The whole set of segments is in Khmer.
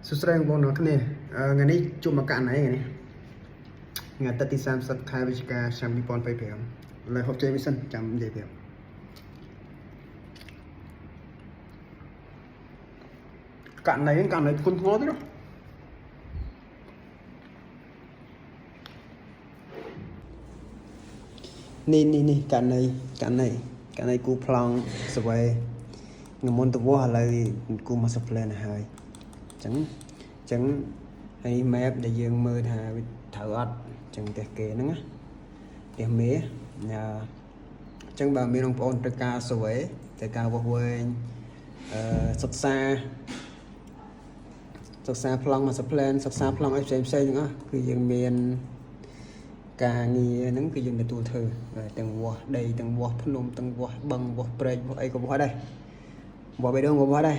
សួស្តីបងប្អូនទាំងអស់គ្នាថ្ងៃនេះជួបមកករណីថ្ងៃនេះថ្ងៃអាទិត្យទី30ខែវិច្ឆិកាឆ្នាំ2025ឥឡូវហូបចេកវិញសិនចាំនិយាយប្រាប់ករណីហ្នឹងករណីធ្ងន់ធ្ងរទេណានេះនេះនេះករណីករណីករណីគូប្លង់សវេងមុនទៅវាស់ឥឡូវគូ master plan ទៅហើយអញ្ចឹងអញ្ចឹងហើយ map ដែលយើងមើលថាវាត្រូវអត់អញ្ចឹងផ្ទះគេហ្នឹងណាផ្ទះមេអឺអញ្ចឹងបើមានបងប្អូនត្រូវការ survey ត្រូវការវាស់វែងសិក្សាសិក្សាប្លង់ master plan សិក្សាប្លង់អីផ្សេងផ្សេងទាំងអស់គឺយើងមានការងារហ្នឹងគឺយើងទទួលធ្វើបាទទាំងវាស់ដីទាំងវាស់ភ្នំទាំងវាស់បឹងវាស់ព្រែកវាស់អីក៏វាស់ដែរវាស់បេះដូងក៏វាស់ដែរ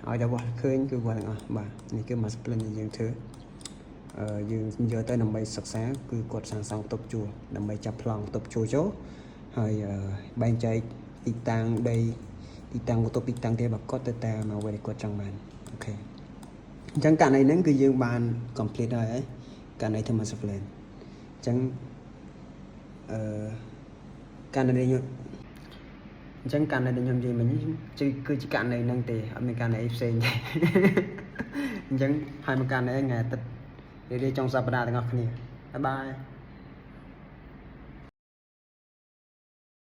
ឲ្យតែវាស់ឃើញគឺវាស់ទាំងអស់បាទនេះគឺ master plan ដែលយើងធ្វើយើងយកទៅដើម្បីសិក្សាគឺគាត់សាងសង់បន្ទប់ជួលដើម្បីចាប់ប្លង់បន្ទប់ជួលចូលហើយបែងចែកទីតាំងដីទីតាំងបន្ទប់ទីតាំងទេរបស់គាត់ទៅតាមអ្វីដែលគាត់ចង់បាន OK អញ្ចឹងករណីហ្នឹងគឺយើងបាន complete ហើយហើយករណីធ្វើ master plan អញ្ចឹងអឺករណីខ្ញុំអញ្ចឹងករណីដែលខ្ញុំនិយាយមិញនេះគឺជាករណីហ្នឹងទេអត់មានករណីផ្សេងទេ អញ្ចឹងហើយមកករណីថ្ងៃអាទិត្យរីករាយចុងសប្តាហ៍ទាំងអស់គ្នាbye bye.